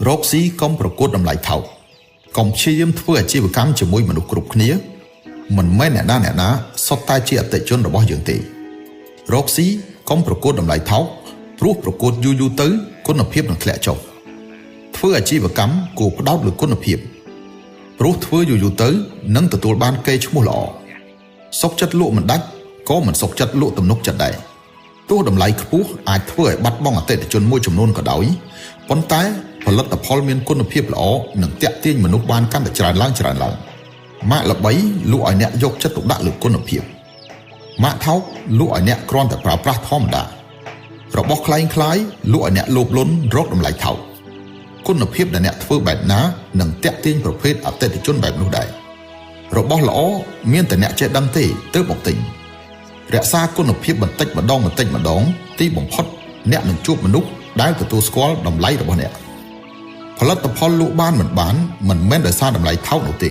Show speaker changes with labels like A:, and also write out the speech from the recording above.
A: រកស៊ីកុំប្រកួតតម្លៃថោកកុំព្យាយាមធ្វើអាជីវកម្មជាមួយមនុស្សគ្រប់គ្នាមិនមែនអ្នកណាអ្នកណាសុទ្ធតែជាអតិថិជនរបស់យើងទេរកស៊ីកុំប្រកួតតម្លៃថោកព្រោះប្រកួតយូរយូរទៅគុណភាពនឹងធ្លាក់ចុះធ្វើអាជីវកម្មគួរផ្ដោតលើគុណភាពព្រោះធ្វើយូរយូរទៅនឹងទទួលបានកេរ្តិ៍ឈ្មោះល្អសុខចិត្តលក់មិនដាច់ក៏មិនសុខចិត្តលក់ទំនុកចិត្តដែរទោះតម្លៃខ្ពស់អាចធ្វើឲ្យបាត់បង់អតិថិជនមួយចំនួនក៏ដោយប៉ុន្តែផលិតផលមានគុណភាពល្អនឹងទាក់ទាញមនុស្សបានកាន់តែច្រើនឡើងច្រើនឡើងម៉ាកល្បីលក់ឲ្យអ្នកយកចិត្តទុកដាក់លើគុណភាពម៉ាកថោកលក់ឲ្យអ្នកគ្រាន់តែប្រើប្រាស់ធម្មតារបស់ក្លែងក្លាយលក់ឲ្យអ្នកលោភលន់រកតម្លៃថោកគុណភាពដែលអ្នកធ្វើបែបណានឹងទាក់ទាញប្រភេទអតិថិជនបែបនោះដែររបស់ល្អមានតែអ្នកចេះដឹងទេទើបមកទិញរក្សាគុណភាពបន្តិចម្ដងបន្តិចម្ដងទីបំផុតអ្នកនឹងជួបមនុស្សដែលទទួលស្គាល់តម្លៃរបស់អ្នកផលិតផលលក់បានមិនបានមិនមែនដោយសារតម្លៃថោកនោះទេ។